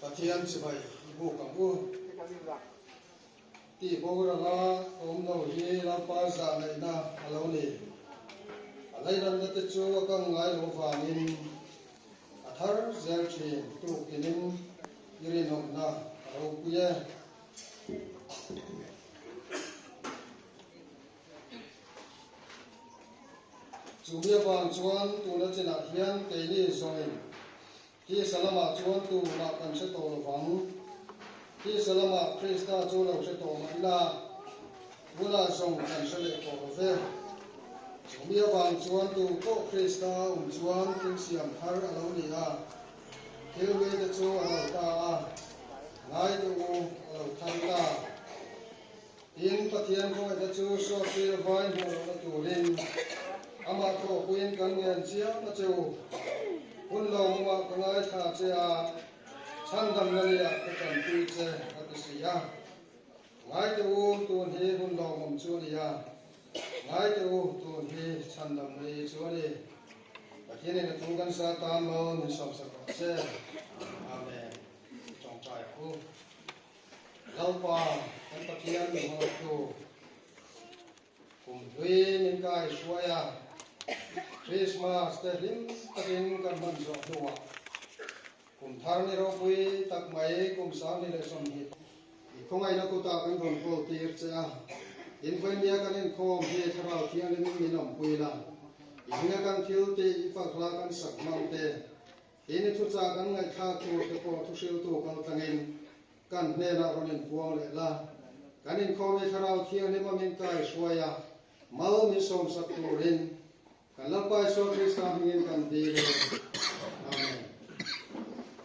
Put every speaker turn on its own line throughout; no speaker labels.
Pathian chibai i buk ang u. Tih borala awm lo hi Lalpa zah neihna a lo ni. A leilanna te chu a kang ngai lo vangin a thar zel thin tuktinin i rinawmna a ropui e. Chu mi avang chuan tuna chinah hian keini zawngin Tisa lamah chuan tumah kan hre tawh lo vang. Tisa lamah Krista chu lo hre tawh mah ila, tunah zawng kan hre leh tawh lo ve. Chu mi avang chuan tu pawh Krista a awm chuan thil siam thar a lo ni a, thil mite chu a lo ta a, ngai te u a lo thar ta. Tin, Pathian khawngaihna chu sawttir vai hmuh lohna turin amah thawhpuiin kan ngen chiam a che u. Hun lo mumah ka ngaithla che a, chhandamna niah ka tanpui che a ti si a. Ngai teh u, tun hi hun lawmawm chu a ni a, ngai teh u, tun hi chhandamna ni chu a ni. Pathianin a thu kan sa tan lo min sawmsak rawh se. Amen. I tawngtai ang u. Lalpa kan Pathian min hmangaihtu kum hlui min kai hruai a, Christmas te hlim takin kan hman zawh hnuah kum thar ni ropui tak mai kum 2020 i khawngaihna kutah kan rawn kawl tir che a, invawinia kan inkhawm hi Thlarau Thianghlimin min awmpui la, i hminga kan thil tih i fakhla kan sak hmang te Tin, i thuchah kan ngaihthlak tur te pawh thuhriltu kal tlangin kan hnenah rawn inpuang leh la. Kan inkhawm i Thlarau Thianghlim a min kai hruai a, mal min sawmsak turin kan Lalpa Isua Krista hmingin kan dil e. Amen.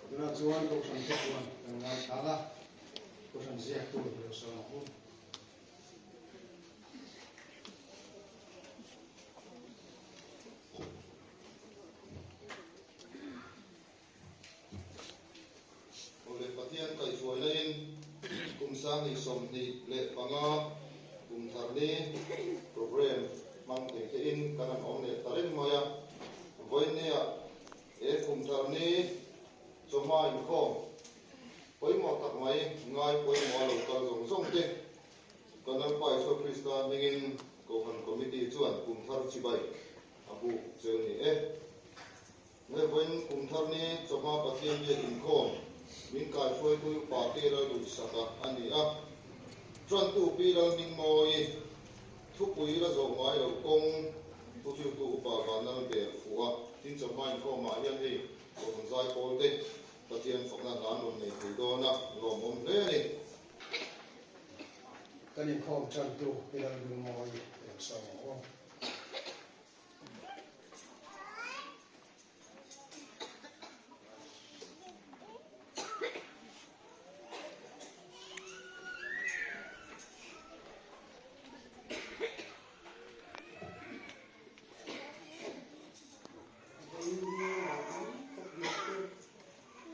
Tunah chuan Kohhran te chuan kan ngaithla a, Kohhran ziaktu hi lo sawi ang u.
Awle Pathian kaihhruaina in kum 2025 kum thar ni program hmang thei te in kan han awm leh ta reng mai a. Vawinia he kum thar ni chawhma inkhawm pawimawh tak mai ngai pawimawh a lo kal zawng zawng te kan Lalpa Isua Krista hmingin Kohhran Committee chuan kum thar chibai A buk cheu ni e. Nge vawiin kum thar ni chawhma Pathian biak inkhawm min kaihruaitu upa te lal duhsak a a ni a. Ṭantu Pi Lalhmingmawii thupui la zawh ngai loh kawng thuhriltu upa Vanlal Bel fuh a. Tin chawhma inkhawmah hian hei Kohhran zaipawl te Pathian fakna hla an rawn nei thei dawn a, lawmawm hle a ni.
Kan inkhawm tantu Pi Lalnunmawii Remsawm ang aw.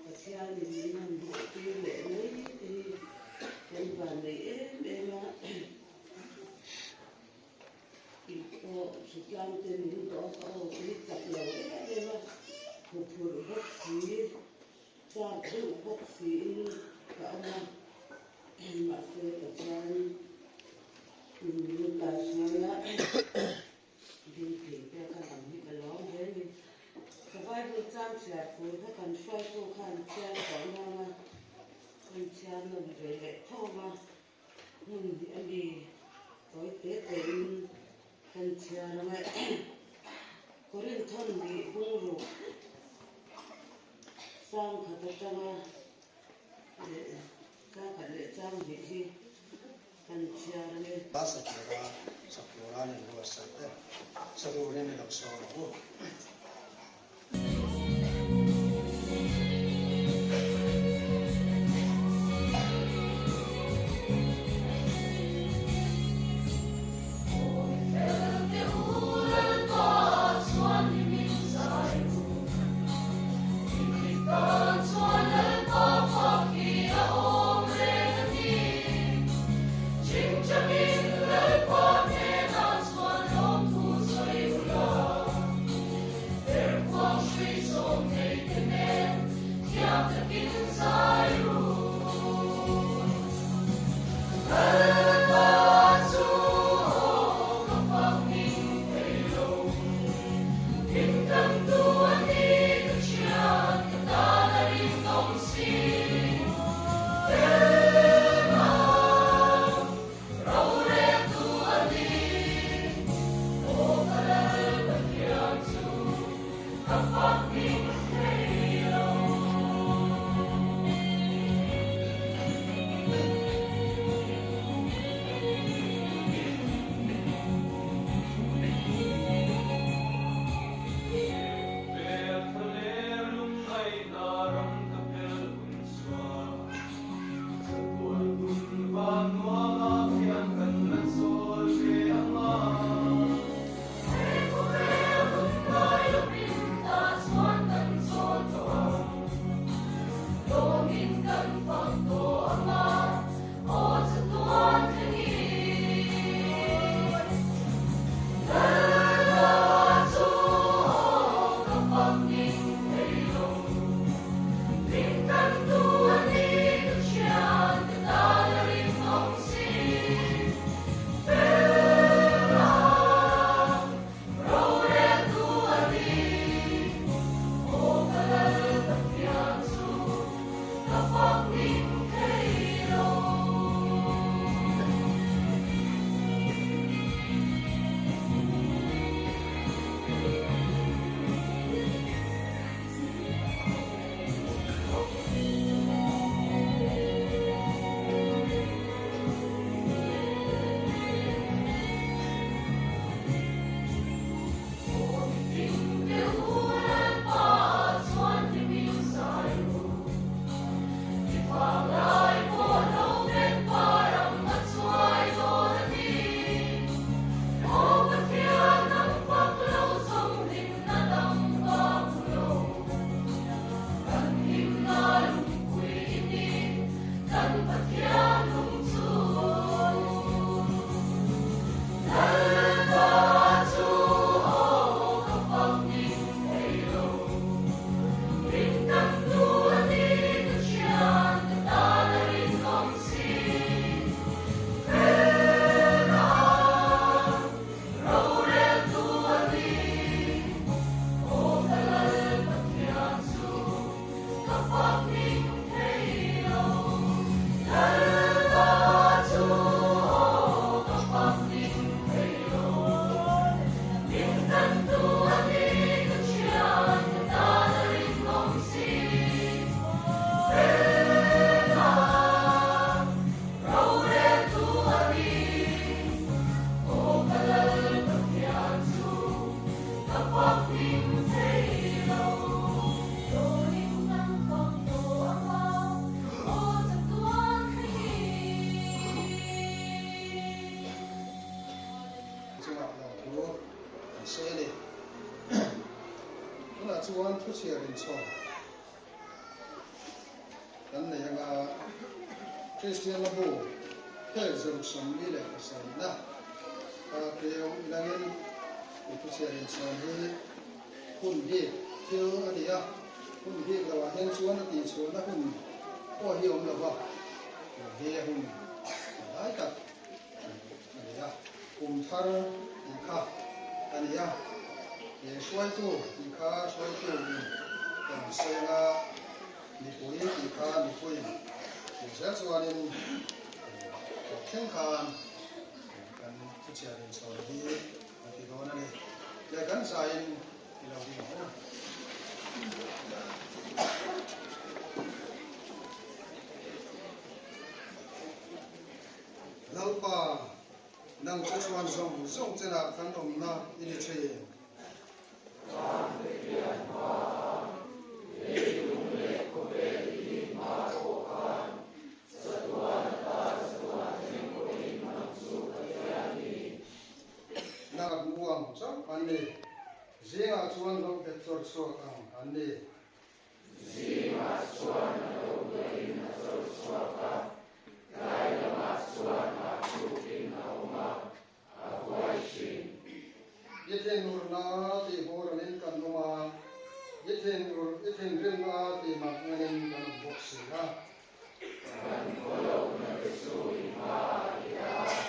Pathianin min han hmuhtir leh mai te hi kan vannei em em a. Tih pawh hritlang te min dawh a, ka aw te hi chak lo em em a, huphurh bawk si, chak deuh bawk siin ka awm a, mahse Pathian in min kaihruai a, ding thei te ka lam hi ka lawm hle ni. Ka Bible chang chhiar tur kha kan hruaitu khan chhiar tawh nuam a, kan chhiar nawm ve leh thawm a. Hmun hi a mi tawi te te in kan chhiar ang e. Korinthon nih bungruk sang khat atanga leh chang khat leh chang hnih hi kan chhiar ang e.
Sa tura sak tura an inbuatsaih te sa turin i lo sawm ang u. kan sawi a ni. Tunah chuan thuchhiar inchhawm kan nei anga Kristian Labu phek zaruk 47na ka keu ilangin i thuchhiar inchhawm hi hun bik thil a ni a, hun bik loah hian chuan a tihchhuahna hun pawh hi a awm lo va, tun hi a hun lai tak a ni a, kum thar tih kha a ni a, he hruaitu tih kha hruaitu in kan sawi anga mipui tih kha mipuiin tih zel chuanin tawp thleng khan kan thuchhiar inchhawn hi kan ti dawn a ni. Le kan zaiin i lo ding ang u. Lalpa, nang chu chuan zawng zawng chenah kan awmna i ni thin. Nang a hmu ang chauh an ni. Zingah chuan lo bet chawr chhuak ang an ni.
Zingah chuan a lo buaiin a chawr chhuak a, tlai lamah chuan a tlukin a awm a, a buai thin.
I thinurna tih boralin kan awm a, i thinur, i thinrimna tih mak nganin kan awm bawk si a.
Kan khawlohna te chu i hmaah i dah a,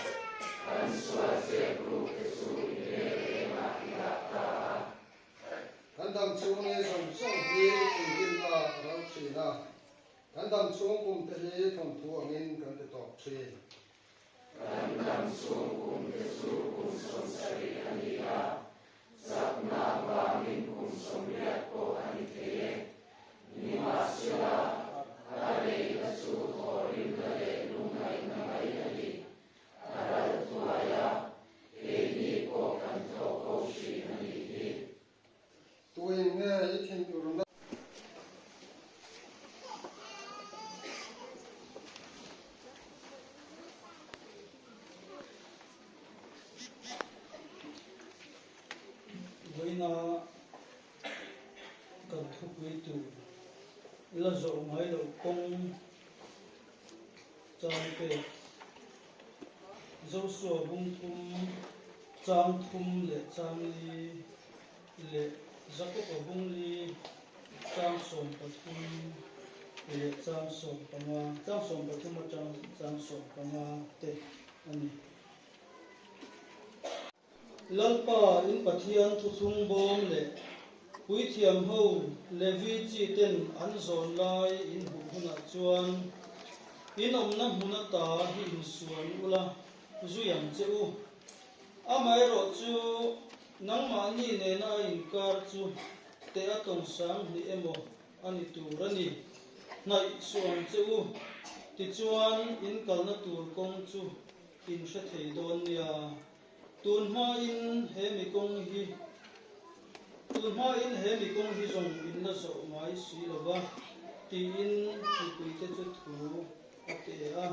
kan sual zep ruk te chu i hmel engah i dah ta a.
Kan dam chhung ni zawng zawng hi thinrimna a ral thin a, kan dam chhung kum te hi thawnthu angin kan ti tawp thin.
Kan dam chhung kum te chu kum 70 a ni a, chakna vangin kum 80 pawh a ni thei e. Nimahsela, a reina chu thawhrimna leh lungngaihna mai a ni. A ral thuai a, keini pawh kan thlawh ko thin a nih hi.
Tuin nge i thinurna?
Vawiina kan thupui tur la zawh ngai loh kawng chang pek Joshua bung thum chang thum leh chang li leh Jakob-a bung li chang 13 leh chang 15, chang 13 atang chang 15 te a ni. Lalpa in Pathian thuthlung bawm leh puithiam ho Levi chi ten an zawn lai in hmuh hunah chuan in awmna hmun ata hi insuan ula zui ang che u. Amaherawhchu nangmahni nena a inkar chu teh a tawng 2000 emaw a ni tur a ni. Hnaih suh ang che u. Tichuan in kalna tur kawng chu in hre thei dawn nia. Tun hmain he mi kawng hi Tun hmain he mi kawng hi zawng in la zawh ngai si lo va, tiin mipuite chu thu a pe a.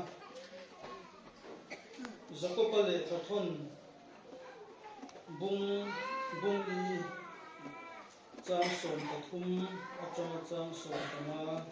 Jakob-a lehkha thawn bung bung i chang 13 atanga chang 15.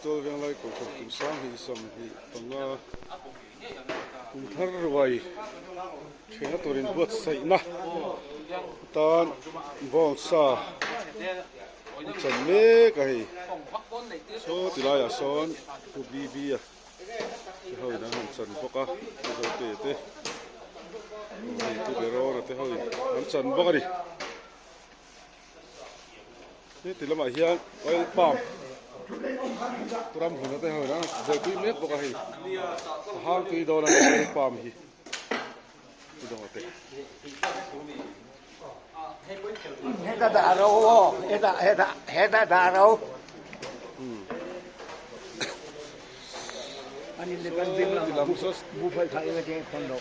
Saitual Venglai Kohhran kum 2025 kum thar ruai thehna tur inbuatsaihna atan bawngsa an chan mek a hei. Saw ti laiah sawn Pu BB a te ho in an han chan bawk a, Pu Zote te hei Pu Berawna te ho in an chan bawk a ni. Heti lamah hian oil palm ram hmun te ho in an buaipui mek bawk a hei a hang tui dawn a ni oil palm hi ti dawng ate.
Heta dah ro aw heta heta heta dah ro. Ani le kan ding lam bu phai khai nga che khon do.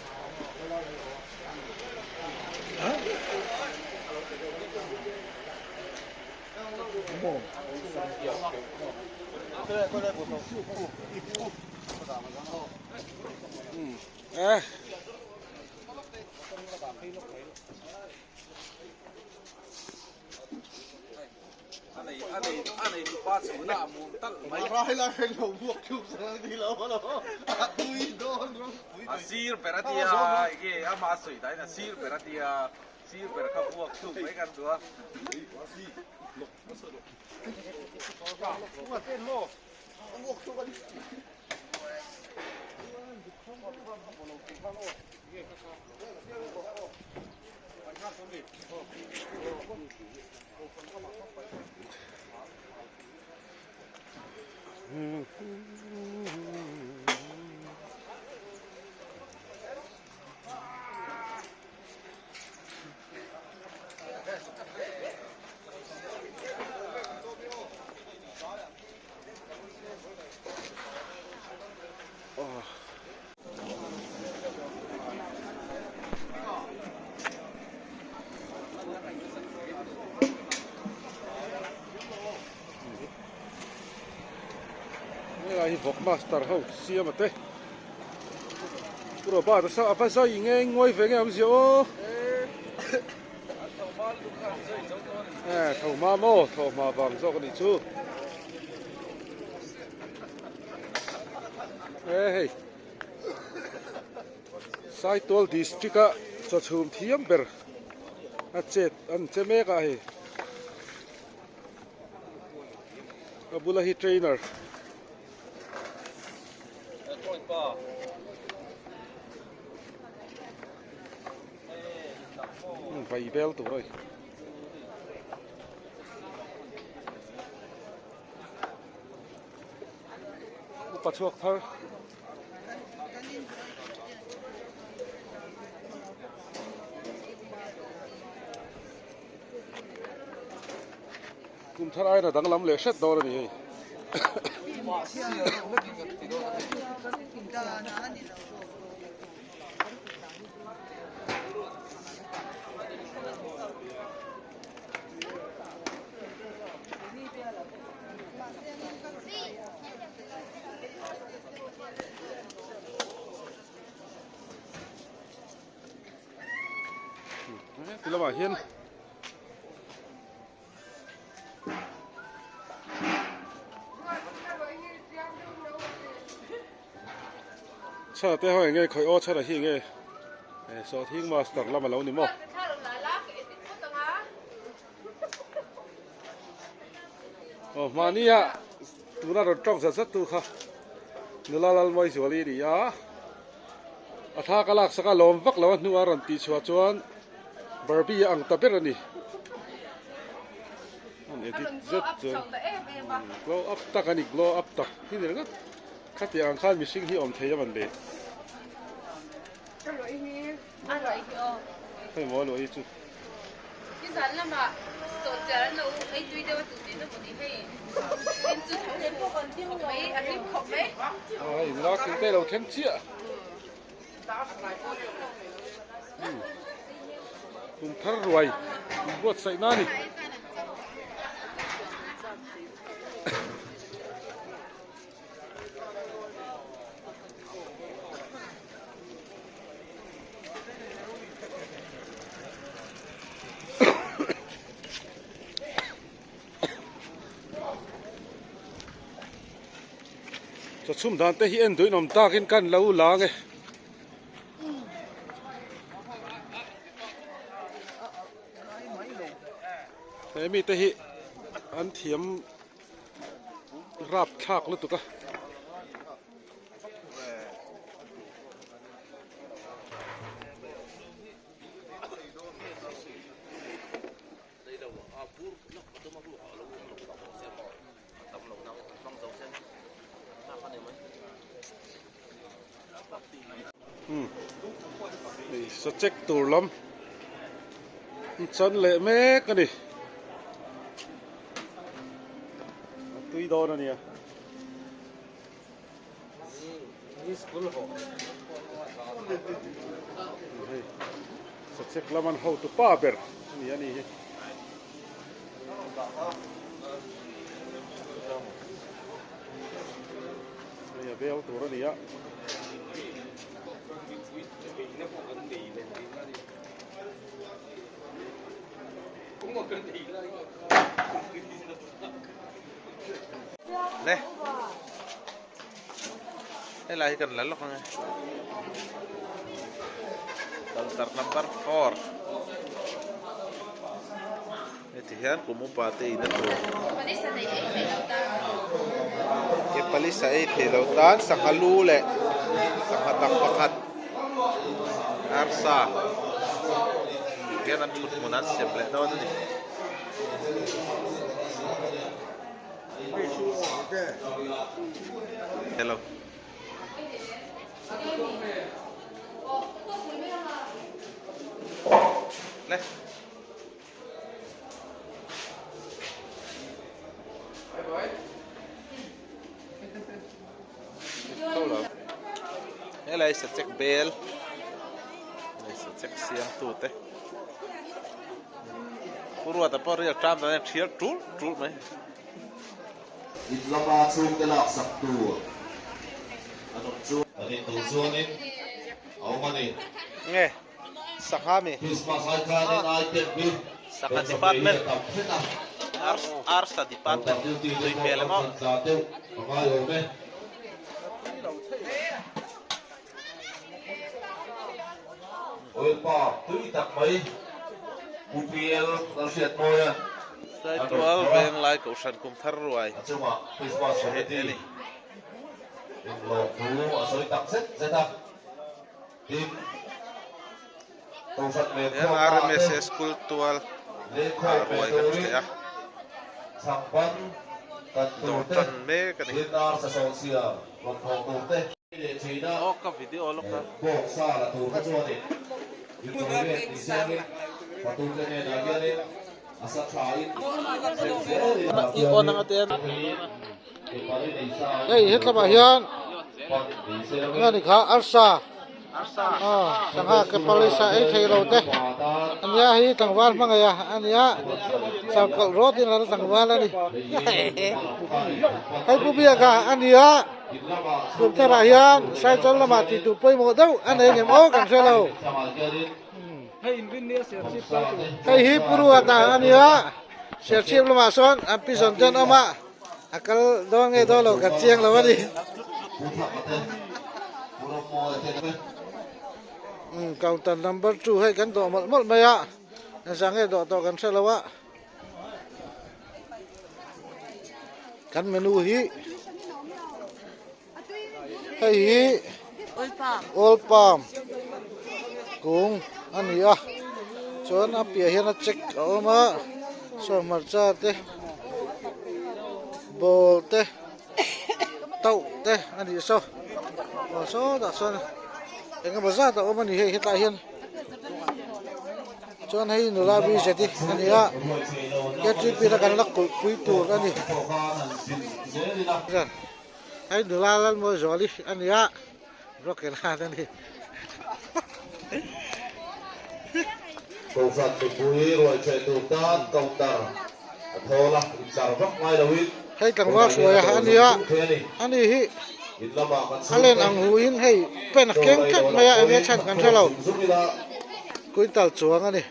Helai hi vawk master ho siam a te Pu Robert a sa a va zai nge ngawi ve nge awm zia aw eh tho hma maw tho hma vang zawk a nih chu e hei Saitual district a chawchhum thiam ber a chet an che mek a hei a bula hi trainer vai bel tur a ni. Upa chhuak thar. Kum thar aiin a danglam leh hret dawn a ni hei. Ti lamah hian Chhana te ho enge khawi aw chhana hi enge sawhthing master lam a lo ni maw. Aw hmahnia tuna rawn tawng zat zat tu kha nula Lalmawi Zuali a ni a, a thla ka laksak a lawm vak lo a hnuah rawn tih chhuah chuan Barbie a ang ta ber a ni. An edit zet chuan glow up tak a ni glow up tak hi ni ringawt khatiang ang khan mihring hi awm thei a man le. Hei maw luah hi chu.
Nizan lamah sawhchiar an lo ei tui deuh a tu tihna maw ni hei in chu tho khawp mai a hlim khawp mai.
Aw hei nula thil te lo thleng chiah. Kum thar ruai inbuatsaih na a ni. Chawchhum dan te hi en duhin awm takin kan lo lang e. He mite hi an thiam rap thlak lutuk a. Hei sa check tur lam an chan leh mek a ni a tui dawn a nia. Hei sa check lam an hotu pa ber a ni a ni hi. Hei a bel tur a ni a.
Le helai hi kan la lawk ange counter number 4 heti hian kum upa te in a tur ke palisa ei thei lo tan sangha lu leh sangha tak pakhat arsa hian an thut hmun an sem leh dawn a ni. Hello. Le. Helai sachek bel. Helai sachek siam tu te. Pu Ruata pawh riak tan dan a thial tul tul mai.
In lama chhungte laksak tur an awm chu. Kan intur chuanin a awm a ni.
Nge sangha mi.
Christmas ai khanin item hi
Sangha
heng chawhmeh hi
department
a tam hret a.
Arsa department
Kan duty te
tui
pawh
hmel
kan
em aw.
thlan tla deuh a ngai awm e. Oil palm tui tak mai Pu PL Lalhriatmawia'n a rawn
Saitual
phawrh a.
Venglai Kohhran kum thar ruai
A chungah Christmas Committee inlawm thu a sawi tak zet zet a. Tin, Kohhran lenkhawm ah te
RMSA School tual
lenkhawm ve
ruai kan
turin
hreh a.
chhangban kan tur
Dawr
te
tan mek a ni.
tin arsa sawhchhiar rawn thawh tur te leh thin a.
Aw ka video lawk a.
Bawk sa la tur kha chuanin intolerate ni siangin fatute hnenah hianin a sa thain thleng zelin ah hianin
Hei hetlama hian nge ni kha arsa sangha ke palisa ei thei lo te ania hei tlangval hmangaih a ania changkawlh rawt in ala tlangval a ni hei pu biaka ania kum tharah hian saichal lamah tih tur pawimawh deuh a nei ngem aw kan hre lo hei hi pu ruata ania serchhip lamah sawn an pi zawn te an awm a. A kal dawn nge dawn lo kan chiang lo a ni. Umm counter number 2 hei kan dawh mawlh mawlh mai a engzah nge dawh tawh kan hre lo a kan menu hi hei hi oil palm kung a ni a chuan a piah hian a check a awm a saw hmarcha te ball te tauh te a nih saw aw sawtah sawn eng emaw zat a awm a ni hei hetlai hian. Chuan hei nula BZI a ni a, KTP na kan la kulh pui tur a ni. Hei nula Lalmawizuali a ni a, broken heart a ni.
Kohhran mipui ruaicheh tur tan counter a thawl a, inchar vak ngai loin
Hei tlangval hruaia a ni a, ani hi a len ang huin hei pen a keng tlat mai a, enge chhan kan hre lo. Quintal chuang a ni.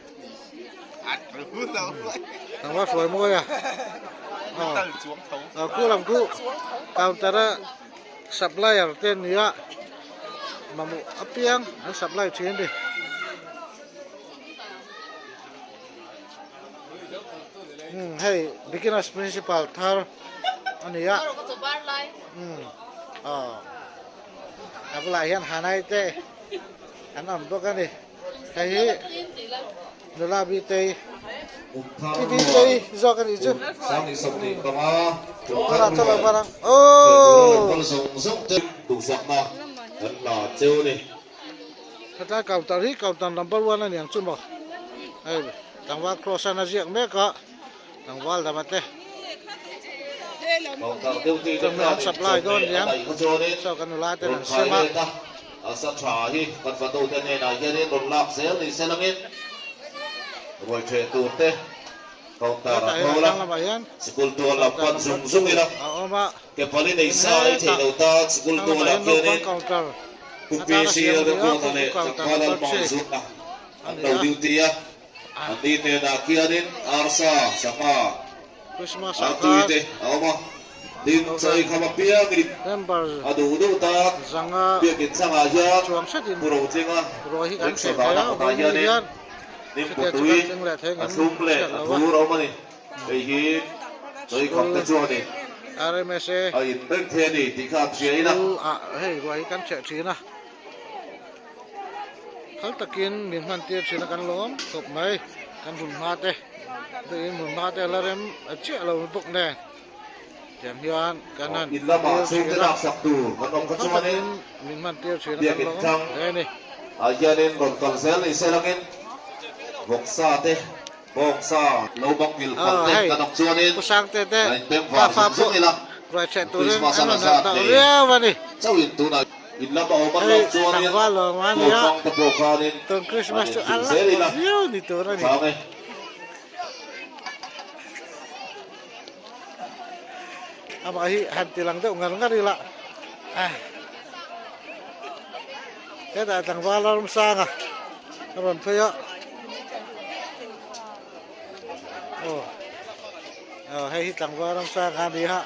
Tlangval hruai mawi a. Aw, khu lam khu counter a. Supplier te an ni a, mamawh apiang an supply thin a ni. Umm hei beginners principal thar a ni a, umm aw a bulah hian Hanai te an awm bawk a ni. Hei hi nula Bitei i Bitei zawk a nih chu. Tunah chuan lo var ang aww. Hetlai counter hi counter number one a ni ang chu maw hei tlangval cross an a ziak mek a tlangval dama te chawhmeh an supply dawn niang chaw kan nula ten an sem a.
A sa tha hi kan fatute hnenah hianin rawn lak zel ni se langin ruai theh tur te counter a tho la, sikul tual lam pan zung zung ila ke pali nei sa ei thei lo tan sikul tualah khianin Pu PC Lalremruata leh Tlangval Lalhmangaihzuna an lo duty a, anni hnenah khianin arsa, sangha, Artui te a awm a, tin chaw ei kham apiangin a duh duh tan biakin changah hian Pu Rotlinga rickshaw dahna kawtah hianin nimbu tui a thlum leh a thur a awm a ni. Hei hi chaw ei kham te chuanin a in reng thei a ni tih kha an hria ila.
Phal takin min hman tir thin a kan lawm khawp mai kan hun hma te in hun hma te la rem chiah lo bawk nen tiang hian kan han
In lamah
tir
chhungte
thin a
laksak tur kan awm kha
phal
chuanin
takin min hman tir thin a kan
biakin
lawm
thlang
hle a ni.
ah hianin rawn kal zel ni se langin vawksa te bawngsa lo bang ngil phal
Aw
te
hei
kan awm chuanin
Pu Sangte te
a inpem
pa
var
fa
zung zung
pawh
ila
ruai cheh turin
Christmas
an
a la
rawn
zat
harh tawh
nei
viau a ni.
chauhin tunah In lama awm an
Hei
lo chuanin
tlangval lawm a
phur
nia,
hmang te pawh khanin
tun
an
Christmas chu a
inchilh
la
zel ila
tawh viau ni tur a ni.
chang e.
Amah hi han ti lang deuh ngar ngar ila ah hetah tlangval a rawm sang a, a rawn phei a aw aw hei hi tlangval rawm sang a ni a.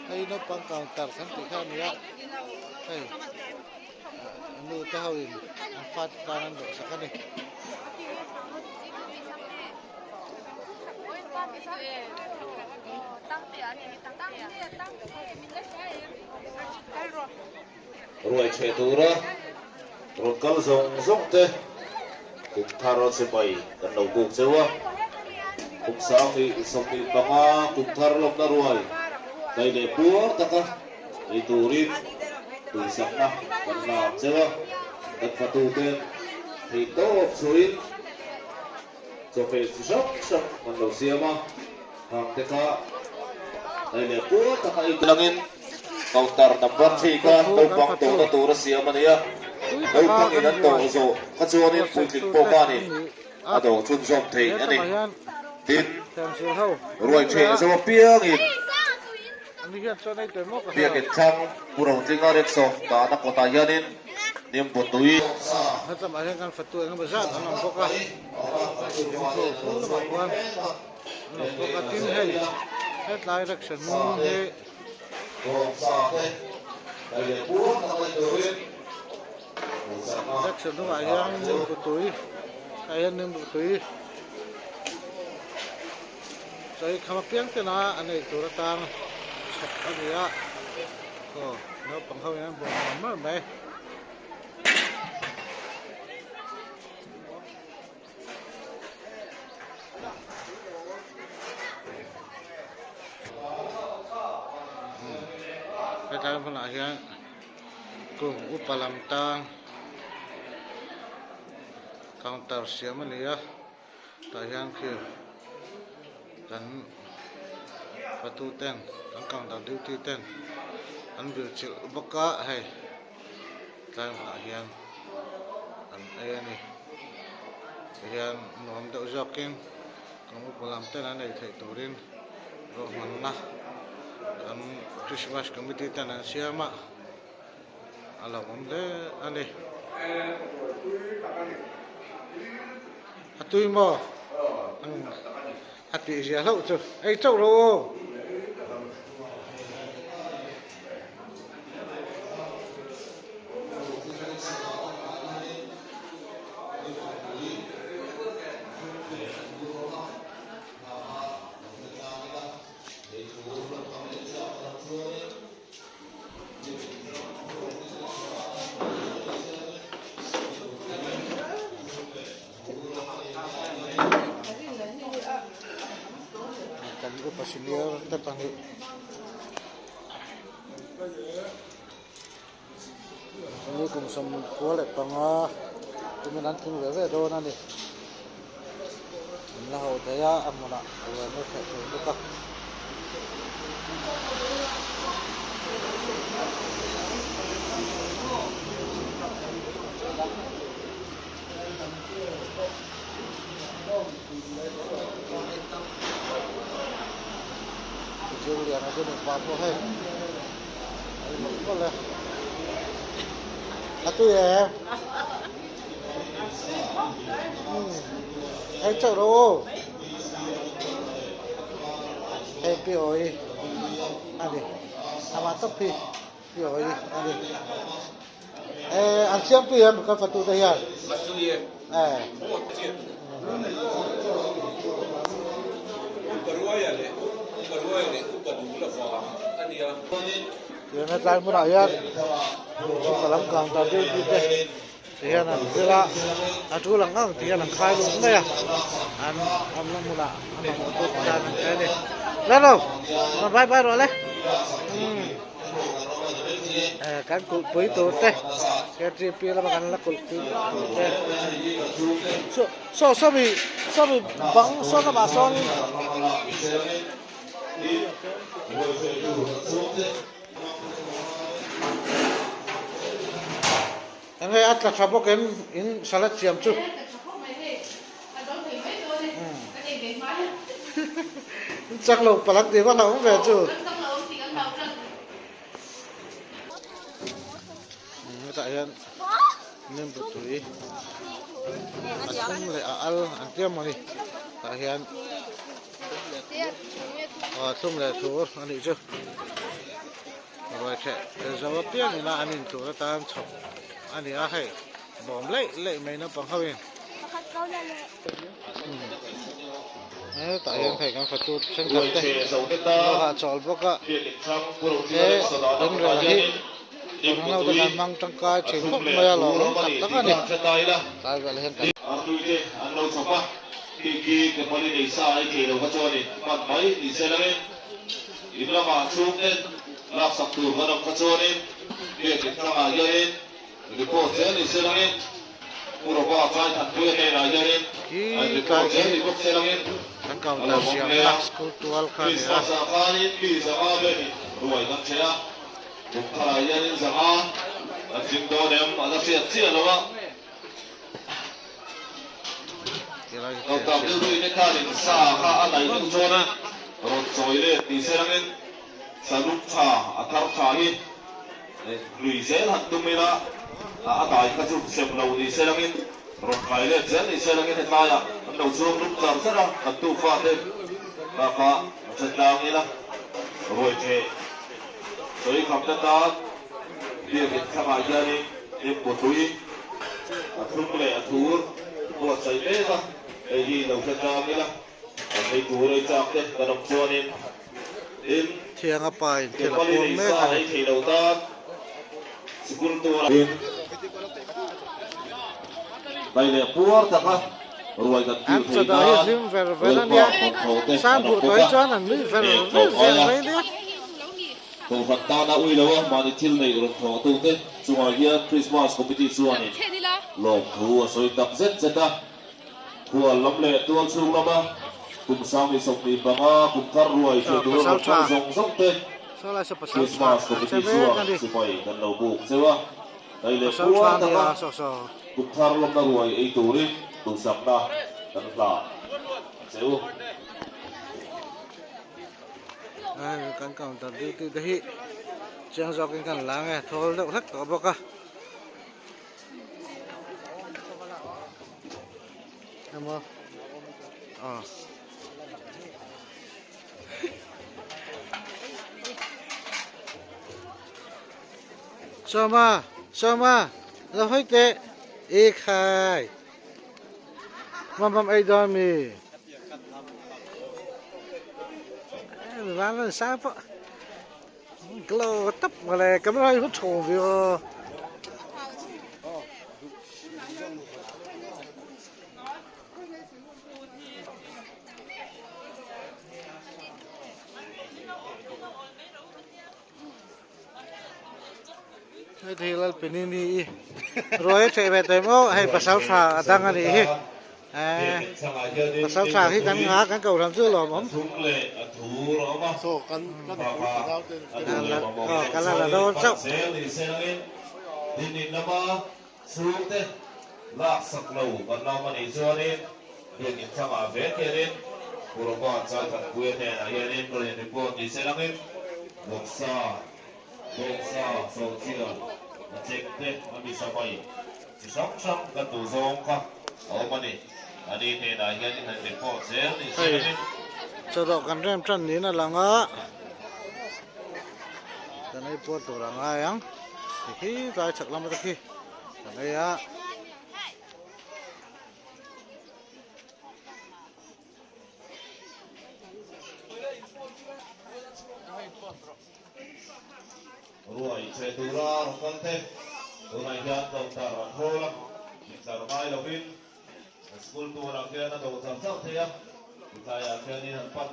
Hei naupang counter kan tih kha a ni a, hei nu te ho in an fate tan an dawhsak a ni.
Ruai chhe tura rawn kal zawng zawng te kum thar chibai kan lo buk cheu a, kum 2025 kum thar lawmna ruai dai leh puar taka ei turin tuisakna kan hlan cheu a, kan fatuten theihtawp chhuahin Chawhmeh chi hrang hrang an lo siam a, hang te kha hei leh puar taka ei langin counter number 3 kha naupang tawhna tur a siam a ni a, naupangin an tawh zawh kha chuanin puitling pawh khanin a dawh chhunzawm thei a ni. Tin, ruai ṭheh zo apiangin biakin thlang Pu Rotlinga rickshaw dahna kawtah hianin Nimbu tui.
Hetlama hian kan fatu eng emaw zat an awm bawk a, nimbu fur lamah khuan an awm bawk a, tin hei hetlai rickshaw hnung hi rickshaw hnungah hian nimbu tui tah hian nimbu tui chawi kham apiang tena an ei tur atan chhawp a ni a. Aw naupang ho hian an buai mar mar mai. Hetlai hmunah hian kum upa lam tang counter siam a ni a. Tah hian khi kan fatu ten kan counter duty ten an vil chilh bawk a hei tlai hmunah hian an ei a ni tihian nuam deuh zawkin kan upa lam ten an ei theih turin ruahmanna kan Christmas committee ten an siam a.
a lo awm hle a ni. A tui maw? A tih zia hlauh chu ei chauh lo aw. Kan upa senior te pahnih ni kum 95 tumin an tling ve ve dawn a ni an la ho thei a a hmunah ruai an la thleh thei bawk a. Zirliana chu nupa pawh hei a ni mawlh mawlh e a tui em hei chauh rawh u hei pi awi a ni amah tawp hi pi awi a ni. Eh, an siam tui em kan fatu te hian. Eh. Tiang hetlai hmunah hian upa lam kang ta deuh deuh te ti hian an zir a, a tul ang ang ti hian an khai lut mai a, an awmna hmunah a mamawh tawk tan an khai a ni. Lalo, bye bye rawh le. Umm. Kan kulhpui tur te ktp lama kan la kulhpui tur te saw sawmi sawmi bang saw lamah sawn enge a tla tha bawk em in salad siam chu chak lo palak tih va hlauhawm ve chu hetah hian nimbu tui a thlum leh a al an tia mawni tah hian a thlum leh thur a nih chu ruai theh zo apiang ina an in tur atan chhawp a ni a hei bawm leih leih mai naupang ho in. Hetah hian hei kan fatu thenkhat te lo hahchawl bawk a he inrel hi kan ho te kan hmang tangkai thin khawp mai a lawm tak tak a ni tlai velah hian kan Khi tlai khi kan counter siamna school tual kha a ni a. Tilai hi
Lui zel han tum ila, a dai kha chu sem lo ni se langin rawn kai let zel ni se langin hetlaiah an lo chhuak lum char char a, kan tu fate kha kha a then tlang ila, ruai theh sawi khamna tan biakin thlangah hianin hlimbu tui a thlum leh a thur buatsaih mek a, hei hi lo hre tlang ila, kan ei tur ei chak te kan awm chuanin. Tin,
Thianga pa in thil a
Nepali
puang
nei
mek
sa
a ni.
ei thei lo tan sikul tura in dai leh puar taka ruai kan
An
kil thei
chawdawh hi
nan
hlim ver ver a
Lalpa
nia.
thawmhnaw te
Sang
an awm
buh
bawk
tawh hi
a,
chuan an nui ver
heng
ver
tlawm
zel
aia
mai nia.
Kohhran tana ui lo a mahni thil neih rawn thawhtute chungah hian Krismas Committee chuanin lawmthu a sawi tak zet zet a. Khual lam leh tual chhung lama kum 2025 kum thar ruai hre tur rawn kal zawng zawng te Krismas Committee chuan sipai kan lo buk cheu a, dai leh puar taka kum thar lawmna ruai ei turin duhsakna kan hlah a cheu.
Kan counter duty te hi chiang zawkin kan la nge thawl deuh hlek tawh bawk a. Emaw aw. Sawma Sawma lo hawi teh e khai mam mam ei dawn mi van sang pawh glow tap mawle camera hi tho ve aw. Hei thei lal pin in hi ruai a theh ve tawh em aw hei pasal tha a dang a nih hi eh pasal tha hi kan nga kan ko hran chu a lawm awm aw kan la la dawn chauh.
Chhungte laksak lo kan lo awm a nih chuanin biakin thangah ve hianin Pu Robert Chaithanpuia hnenah hianin rawn in report ni se langin Vawksa, Bawngsa, Sawhchiar, a chek te, a misa mai chi hrang hrang kan duh zawng kha a awm a ni. Ani hnenah hianin han report zel ni se
Hei
langin.
chawdawh kan rem tan niin a lang a, kan ei puar tur a ngai ang. Ti khi tlai chhak lam te khi kan ei a.
Ruai chhe tura rawn kal te tunah hian counter an hawl a, intlar ngai lovin school tuarah khian a do char char thei a, titlaiah khianin an pan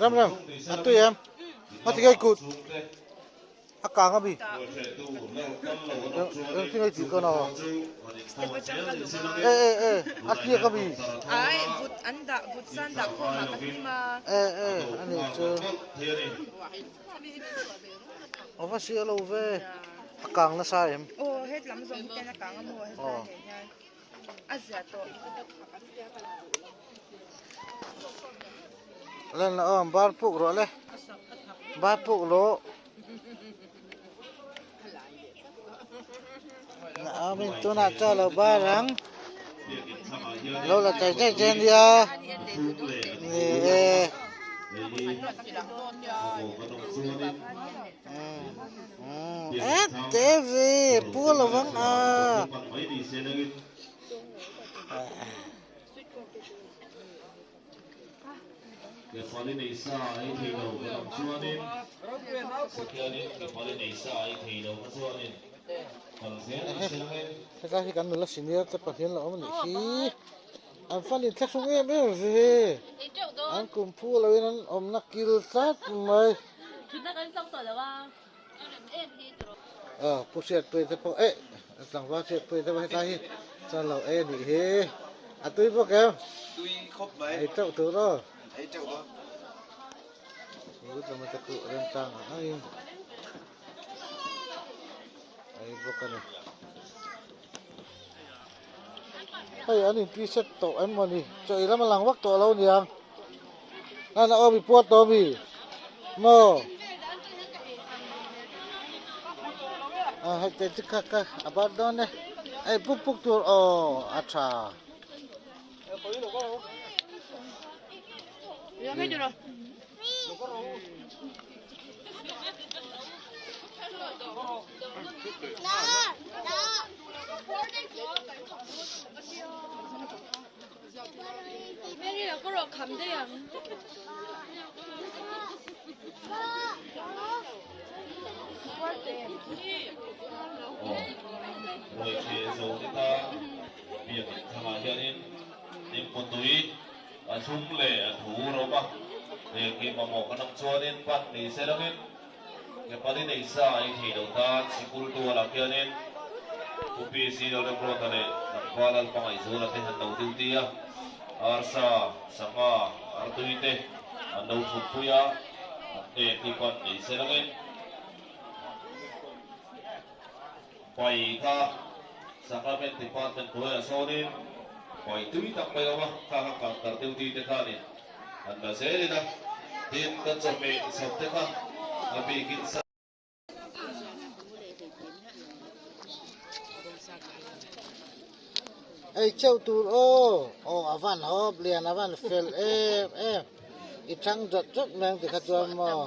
Ram ram, a tui em? Ngatinge kut? A kang a mi. Engtin nge tih dawn aw. E e e a tliak a mi.
Ai vut an dah vut san dah khawm ah ka hlim a.
E e a nih chu. A va sia lo ve. A kang nasa em.
Aw het lam zawng hi ten a kang a maw hetlai ah hian a zia tawh.
Len la awm bar puk rawh le bar puk lo na awmin tunah chaw lo bar ang lo la chai chai chai nia ni e e te ve pu lovang a.
Kefali nei sa ei thei lo ka dam chuanin Sakhianin Kefali nei sa ei thei lo ka chuanin kal zel ni se langin.
Hetlai hi kan nula senior te pahnih an lo awm a nih hi. An fan in thlahrung em em ve. An kum phu loin an awmna kil tlat mai. Aw pu Hriatpuia te pawh eh tlangval Hriatpuia te pawh hetlai hi chuan lo ei a nih hi a tui bawk em
tui khawp mai
ei teuh tur aw
ei teuh dawn
Lut lama te khu remchang ang angin ei bawk a ni hei an inti set tawh em maw ni chaw ei lam a lang vak tawh lo niang Nana aw mi puat tawh mi maw a hei te chu kha kha a bar dawn e hei puk puk tur aw a tha.
Ruaitheh zo ni ta biakin thangah hianin Nimputui a thlum leh a thu ro a, heng hi mamawh kan awm chuanin pan ni se lovin Nepali nei sa ei thei lo tan sikul tualah khianin Pu PC Lalremruata leh Tlangval Lalhmangaihzuala te an lo duty a, arsa, sangha, artui te an lo thutpui a, an hnek hi pan ni se lovin Pai kha Sacrament Department hnuaiah sawnin pai tui tak mai a awm a, kha kha counter duty te khanin an la zelin a, tin kan chawhmeh chhawp te kha a bikin sa.
Ei cheuh tur aw aw a. A van hawp lian a van fel em em. I chang zawt zawt mai ang tikha chuan maw.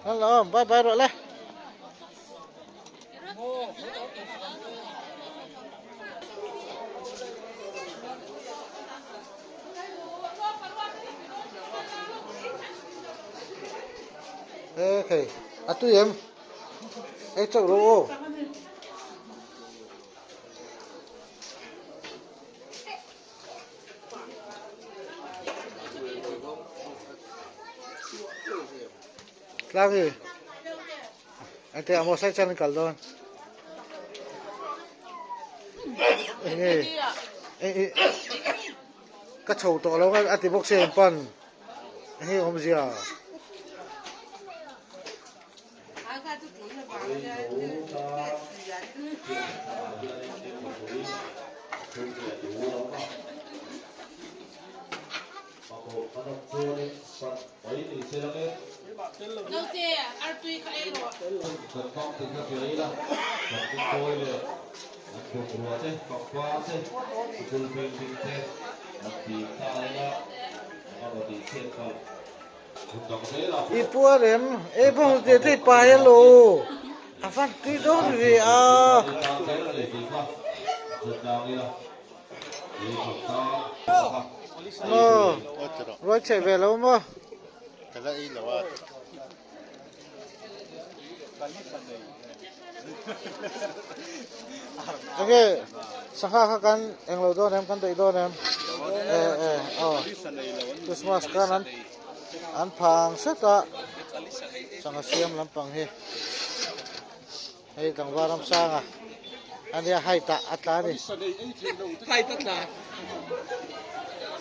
Hello, bye bye rawh le. Ê khei, a tui em? Ei chauh rawh aw. Tlang hi. Ate amo sai chan kal dawn. Enge ka chho tawh lo a ti bawk sia in pan. Enge awmzia. I puar em? Ei bawng te te pa hello. A van tui dawn ve a. Maw ruai cheh ve lo maw?
Ka la ei lo a.
Enge sangha kha kan eng lo dawn em kan daih dawn em? E e aw Christmas khan an an phang hret a sangha siam lampang hi. Hei tlangval Ramsanga a nia height ah a tla a ni.
Height a tla.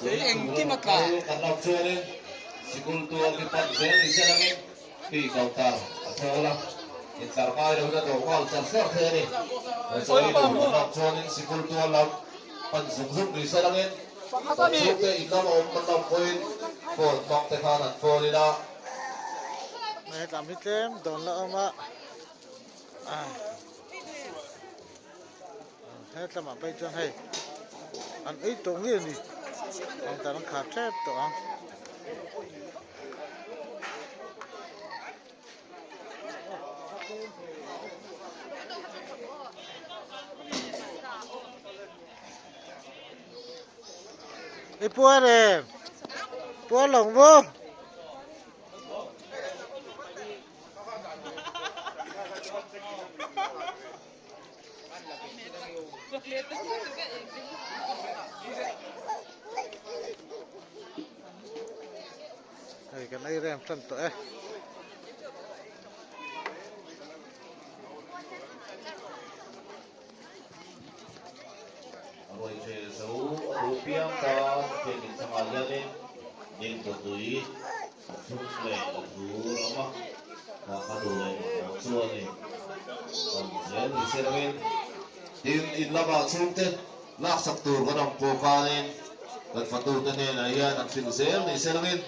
Sei engkim a tla.
Kan lo chuanin sikul tual hi pan zel ni se langin khi ko tar a thawl a, intlar ngai loin a dawh nghal char char thei a ni. Chawi tur kan lo chuanin sikul tual lam pan zung zung ni se langin kan chhungte in lama awm kan lo pawhin phone hmang te khan an phone in a.
Hetlam hi tlem dawn la awm a. Hetlamah phei chuan hei an ei tawh nge ni ang tan an khar tep tawh ang. I puar em? Puar lo maw? Hei kan ei rem tan tawh e.
Ruai che zo a duh piang tan biakinn changah hianin Ningtawtui A thum leh a thur awm a, kha ka duh leh mamawh chu a ni. Kan zel ni se loin. Tin, in lamah chhungte laksak tur kan awm pawh khanin kan fatute hnenah hian an hrilh zel ni se loin.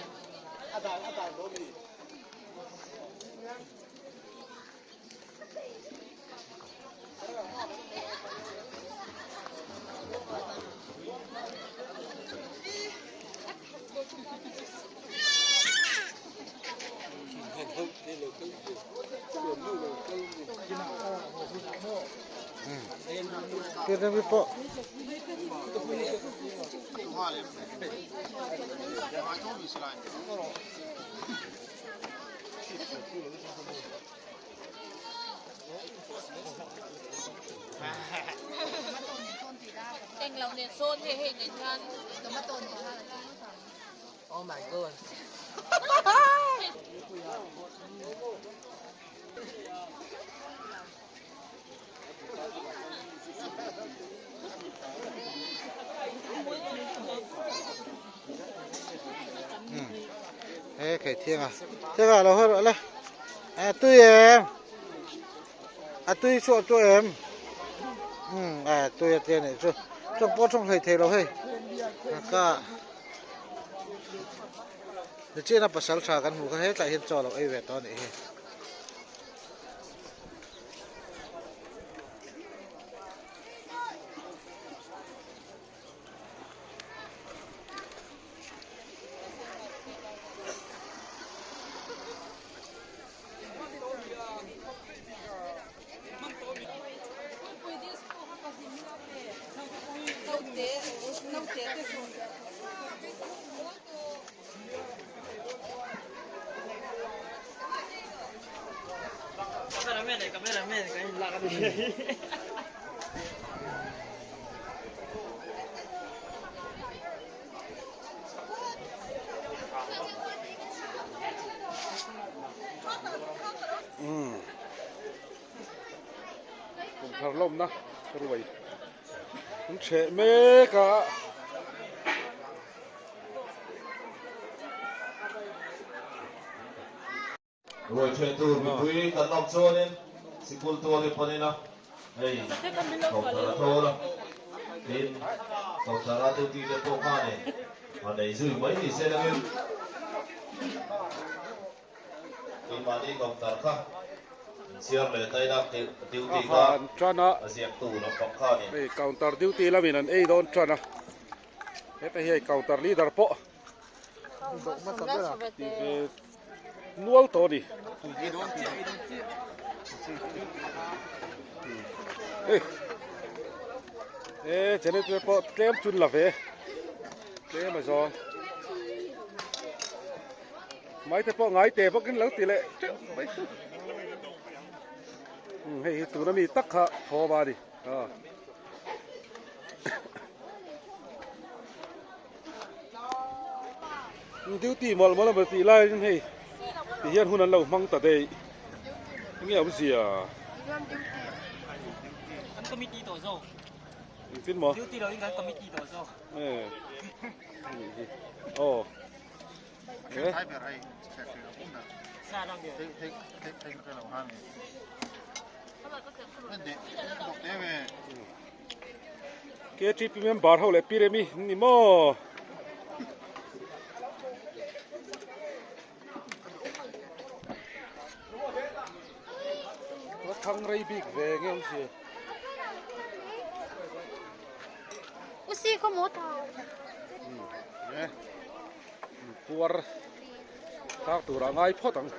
Tirna mi pawh.
Englo nen sawn hei hei nen hian tomato nen khan
Oh my god.
He khai thiang a. Thiang a lo haw rawh le. A tui em? A tui chhuah chu em? Um a tui a tia nih chu. Chawng pawh chawng hlei thei lo hei. Ka. Nichina pasal tha kan hmuh kha hetlai hian chaw a lo ei ve tawh a nih hi.
Kum thar lawmna ruai an chheh mek a.
Ruai chheh tur mipui kan awm chuanin sikul tual hi pawn ila hei Kohthar a thawl a, tin Kohthara duty te pawh khanin a nei zui mai ni se langin Keimahni counter kha inchhiar leh ta ila duty kha a ziaktu lampang khanin.
Hei counter duty lamin an ei dawn tan a, heta hi hei counter leader pawh ti ve nual tawh a ni. Hei e generator pawh tlem chun la ve tlem a zawng. Mai te pawh ngai te bawkin lo ti leh teuh mai chu. Hei hi tuna mi tak kha thawm a ni. Duty mawlh mawlh a tih laiin hei ti hian hun an lo hmang ta daih. Enge awmzia?
An committee tawh zawk.
Engtin maw?
Duty loin kan committee tawh zawk.
Aw. KTP member ho leh Pi Remi ni maw? Ka thang rei bik ve nge awm si.
Usi khaw maw thau.
Puar tlak turah ngai phawt ang.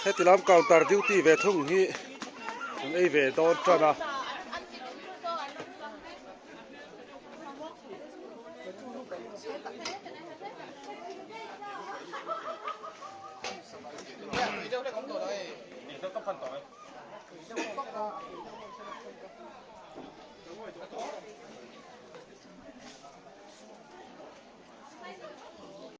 Heti lam counter duty ve thung hi an ei ve dawn tan a.